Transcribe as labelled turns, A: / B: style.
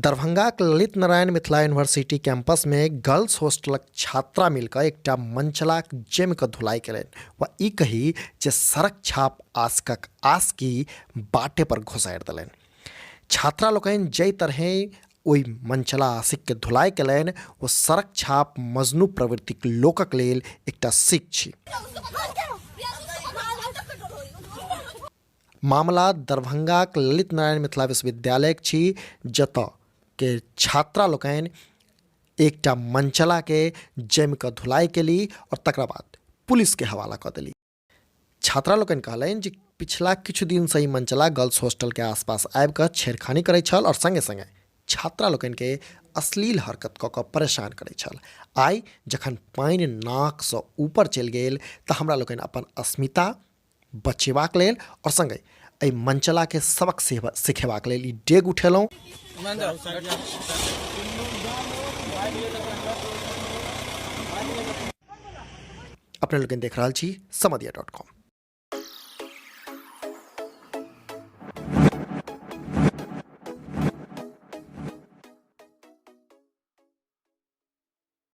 A: दरभंगाक Lalit Narayan Mithila university कैंपसमे girls हॉस्टलक छात्रा मिलकऽ एकटा मनचलाक जमि कऽ धुलाई केलनि वा ई कही जे सड़क छाप आशकक आशकी बाटे पर घोसारि देलनि। छात्रा लोकनि जाहि तरहें ओहि मनचला आशिकके धुलाई केलनि ओ सड़क छाप मजनू प्रवृत्तिक लोकक लेल एकटा सीख छी। मामला दरभंगाक ललित नारायण मिथिला विश्वविद्यालयक छी जतऽ के छात्रा लोकनि एकटा मनचलाके जमि कऽ धुलाई केली आओर तकरा बाद पुलिसके हवाला कऽ देली। छात्रा लोकनि कहलनि जे पिछला किछु दिनसँ ई मनचला गर्ल्स हॉस्टलके आसपास आबि कऽ छेड़खानी करैत छल आओर सङ्गे सङ्गे छात्रा लोकनिके अश्लील हरकत कऽ कऽ परेशान करैत छल। आइ जखन पानि नाकसँ ऊपर चलि गेल तऽ हमरा लोकनि अपन अस्मिता बचेबाक लेल आओर सङ्गे एहि मनचलाके सबक सिखेबाक लेल ई डेग उठेलहुँ। अपने लोकनि देख रहल छी समदिया डॉट कॉम।